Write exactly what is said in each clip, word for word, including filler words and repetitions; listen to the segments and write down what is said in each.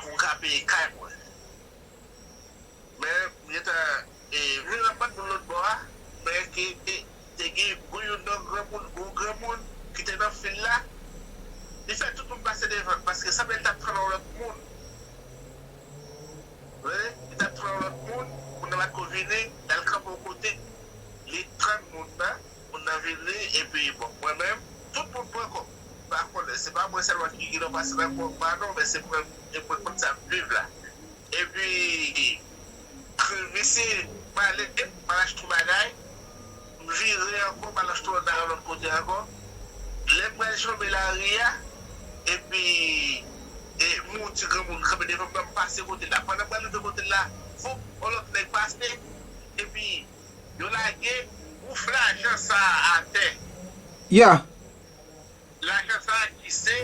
Mwen ka peye kay mwen. Men, m gentan, e, vin nan bann moun lòt bò a, men ke te gen gwo youn nan granmoun, gwo granmoun ki te nan fil la, li fè tout moun pase devan l, paske sanble l t ap pran yon lòt moun. Wi, li t ap pran yon lòt moun, moun nan pa t ko vini, l al kanpe yon kote, li tann moun nan, moun nan vini, epi, bon, mwen menm, tout moun pran kòb. M pa konnen, se pa mwen sèlman ki gen dwa pase nan kòb pa non, men se mwen, e mwen konn sa m viv la. Epi, misye, m ale, m al achte yon bagay, m vire ankò, m al achte yon lòt bagay lòt kote ankò. Lè m pral janbe lari a, epi, e, m wè yon ti granmoun kanpe devan m, m pase kote l la. Pandan m pral rive kote l la, foup, yon lòt nèg pase, epi yo lage bouf lajan sa a atè. Ya. Lajan sa a ki se,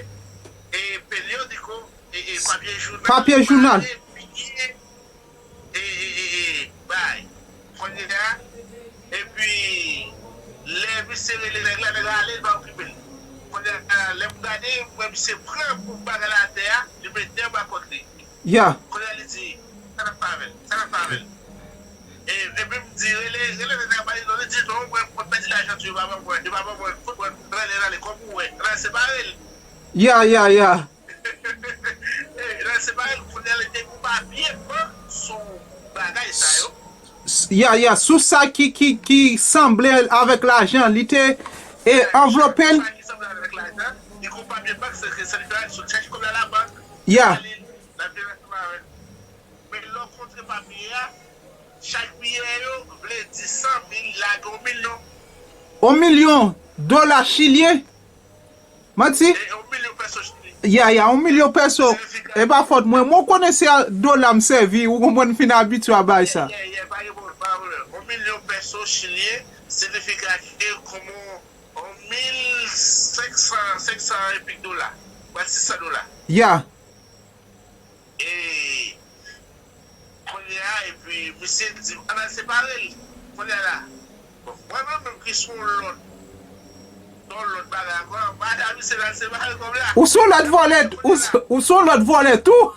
e, periódico, e, e, papye jounal. Papye jounal. Pale, piye, e, e, e, e, bay. Kounye a, epi, lè misye rele nèg la, nèg la ale, li pa okipe l. Kounye a, lè m gade, m wè misye pran bouf bagay la atè a, li mete anba kòt li. Ya. Kounye a li di, "Sa n ap fè avè l? Sa n ap fè avè l?" E, epi m di, "Rele, rele nèg la, ba li non." Li di, "Non, mwen, mwen pèdi lajan tou, yo pa ban mwen, yo pa ban mwen, fout mwen, rele, rele, kòm ou wè, rele, separe l." Ya, ya, ya. E, rele, separe l, kounye a li te gon papye bank sou bagay sa yo. S-, ya, ya, sou sa ki, ki, ki sanble avèk lajan, li te, e, anvlope l. Sa ki sanble avèk lajan, li gon papye bank, se, se, se li fè sou chèch kòb la labank. Ya. Li, l ap vin ansanm avè l. Men lè w kontre papye a, chak biyè yo vle di san mil, lage yon milyon. Yon milyon dola chilyen? Manti? E, yon milyon peso chilyen. Ya, ya, yon milyon peso. Siyifikasyon. E pa fòt mwen. Mwen konnen se a dola m sèvi, ou konprann, m fin abitye a bagay sa. Yeah, yeah, yeah, pa gen pwoblèm, pa gen pwoblèm. Yon milyon peso chilyen, siyifikasyon kòman yon mil senk san, senk san epik dola. Pral sis san dola. Ya. E kounye a, epi misye di, "Ann al separe l." Kounye a la, bon, mwen menm, menm ki sou yon lòt, yon lòt bagay ankò, m pa ta misye al separe kòb la. Ou sou lòt vòlè, ou s-, ou sou lòt vòlè tou.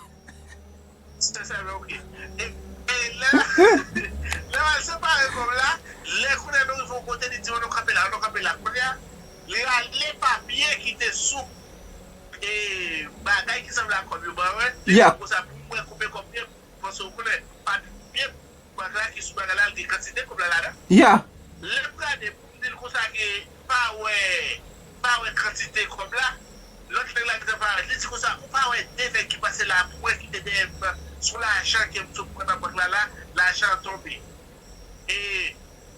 Se sa, men oke. E, e lè, lè m al separe kòb la, lè kounye a nou rive yon kote, li di, "Ann nou kanpe la, ann nou kanpe la." Kounye a, li rale papye ki te sou, e, bagay ki sanble ak kòb yo ban mwen. Li di konsa, pou mwen koupe kòb byen, paske ou konnen, papye bank la ki sou bagay la, li gen kantite kòb la ladan. Ya. Lè m gade pou m di l konsa ke pa wè, pa wè kantite kòb la, lòt nèg la gentan parèt. Li di konsa, "Ou pa wè de nèg ki pase la pou mwen ki te dèyè m nan, sou lajan ke m sot pran nan bank la la, lajan an tonbe." E,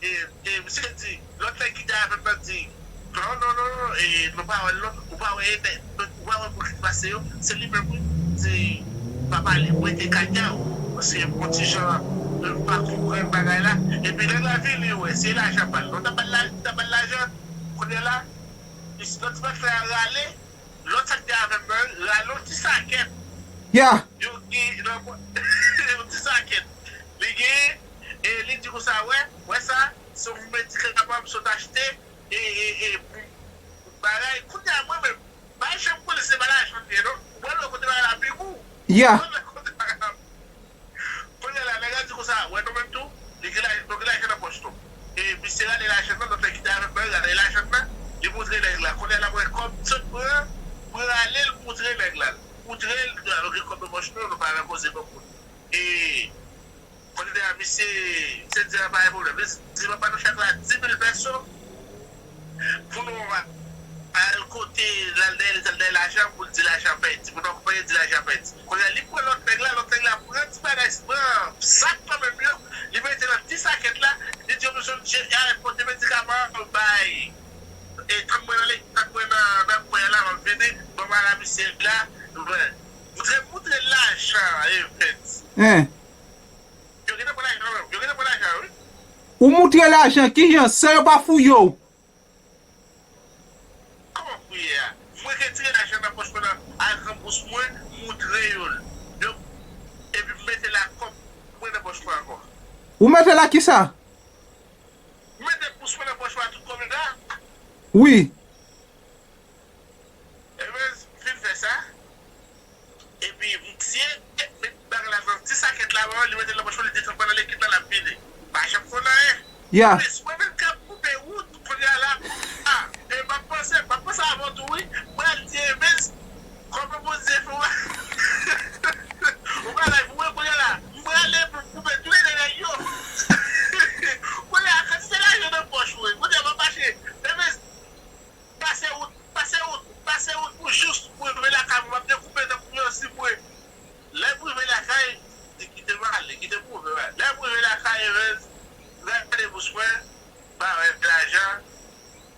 e, e misye di, lòt nèg ki te avè m nan di, "Non, non, non, non, e nou pa wè lòt, ou pa wè nèg, ou pa wè moun ki pase yo, se li menm wi." Di, "Pa pale, mwen te kaka w, paske m on ti jan, m pa konprann bagay la." Epi nèg la vini, wè, se lajan pa l. Non, ta ba l la, ta ba l lajan. Kounye a la, lòt ti pastè a rale, lòt sa k te avè m nan, rale yon ti sakèt. Ya. Yo gen nan yon ti sakèt. Li gen, e li di konsa, "Wè, wè sa, se yon medikaman m sot achte, e, e, e, pou, pou bagay." Kounye a, mwen menm, pa janm konnen se pa lajan l ye, non. Ou pral wè kote bagay la pi gou. Ya. Ou pral wè kote bagay la Kounye a la, nèg la di konsa, "Wè, nou menm tou, li gen la, nou gen lajan nan pòch nou." E misye rale lajan nan, lòt nèg ki te avè m nan, rale lajan nan, li moutre nèg la. Kounye a la, mwen kòm sot pran, mwen rale l moutre nèg la. Moutre l, "Nou gen kòb nan pòch nou, nou pa nan koze kòb moun." E kounye a, misye, misye di, "A, pa gen pwoblèm." Li di, "Papa, nou chak la di mil pèso." Pou nou al kote l al dèyè, li t al dèyè lajan pou l di lajan pèdi. Pou nou akonpanye di lajan pèdi. Kounye a, li pran lòt nèg la, lòt nèg la pran ti bagay, pran sak kanmenm yo, li mete nan ti sakèt la, li di yo, "Mesye, m pote medikaman an bay. E tann mwen nan le-, tann mwen nan, nan kwen an la, m ap vini, ban m al a misye la." Moutre, moutre lajan, e pèdi. Hein. Yo gentan pran lajan, yo gentan pran lajan, wi. Ou moutre lajan, kijan, san yo pa fouye w? Kòman fouye a? Mwen retire lajan nan pòch mwen nan, al ranbouse mwen, moutre yo l. Yo, epi m mete la kòb mwen nan pòch mwen ankò. Ou mete la kisa? M mete pous mwen nan pòch mwen a tout kòb la. Wi. Ebyen, m fin fè sa. Epi, misye, Avan, li mete l nan pòch mwen, li desann pandan lekip la, l ap vini. Pa janm konn anyen. Yeah. Mwen menm k ap koupe wout, kounye a la, a, e m ap panse, m ap panse avè w tou, wi. Mwen al di Evens, kòman Bondye fè w? Ou pa la pou mwen, kounye a la, m prale pou m koupe tout nèg yo. Kounye a, kantite lajan nan pòch ou, kounye a, m ap mache. Evens, pase wout, pase wout, pase wout pou jous, pou rive lakay mwen, m ap dekoupe nan kounye a, si mwen. Lè m rive lakay, li kite m ale, kite m rive. Lè m rive lakay, Evens, m gade bous mwen, pa wè lajan,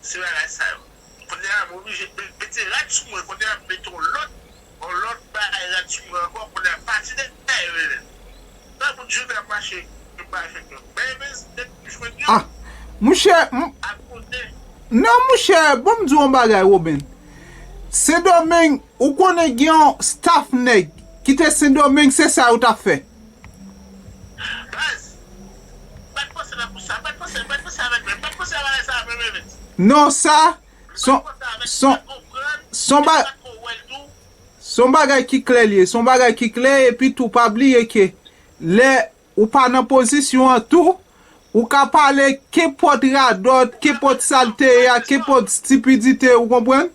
se bagay sa yo. Kounye a, m oblije mete rad sou mwen, kounye a, m mete yon lòt, yon lòt bagay rad sou mwen ankò, kounye a, pati dèyè yo, Evens. Nan bout jounen ap mache, yo pa jwenn yo. Men Evens, depi m jwenn yo. Ah, mouchè, m- Ap monte. Non, mouchè, ban m di w yon bagay, Woben. Sendomeng, ou konnen gen yon staff nèg ki te Sendomeng, se sa yo t ap fè. Baz, m pa t panse nan kou sa, m pa t panse, m pa t panse avèk mwen, m pa t panse avèk sa menm, Evens. Non, sa, son, son, son ba- Son bagay ki klè l ye, son bagay ki klè, epi tou pa bliye ke lè ou pa nan pozisyon an tou, ou ka pale kenpòt radòt, kenpòt sa l te ye a, kenpòt stipidite, ou konprann?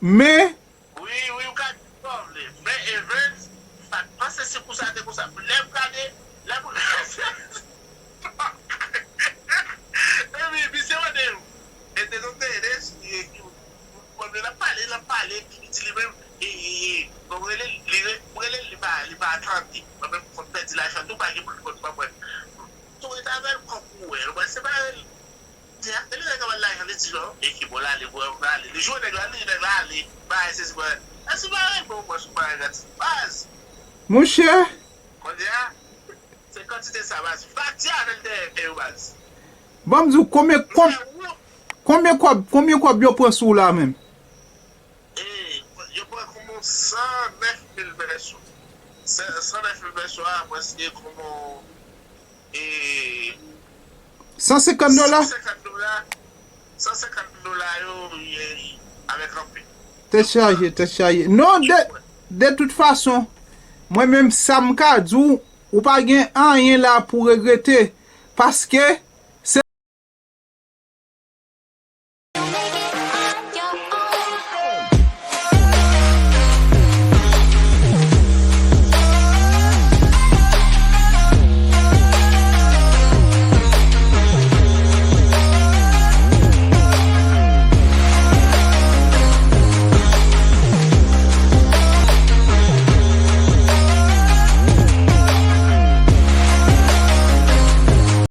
Men, wi, wi, ou ka di sa w vle. Men Evans, m pa t panse se konsa, te konsa. Lè m gade, lè m gade, epi misye mande m, e te tonbe, e te eseye ki Bon, men l ap pale, l ap pale, epi li di li menm, e, e, e, bon, rele l, li re-, rele l, li pa, li pa tande. Mwen menm, m konn pèdi lajan tou, pa gen moun ki konn ban mwen. Tou ret avè l, kòm ou wè l, mwen separe l. Di a, e li nèg la ban l lajan, li di non, e ki bon, l ale, bon, l ale. Li jwe nèg la, li nèg la ale, bay sezi mwen. E si pa rele bon, mwen sou bagay gratis. Baz! Monchè! Kounye a, se kantite sa, baz. Pati avè l dèyè yo, baz. Ban m di w, konbyen, konbyen, konbyen kòb, konbyen kòb yo pran sou w la menm? E, yo pran kòman san nèf mil pèso. San, san nèf mil pèso a, prèske kòman, e, san senkant dola? San senkant dola, san senkant dola yo, ye, avèk anpil. Tèt chaje, tèt chaje. Non, de, de tout fason, mwen menm, sa m ka di w, ou pa gen anyen la pou regrete. Paske,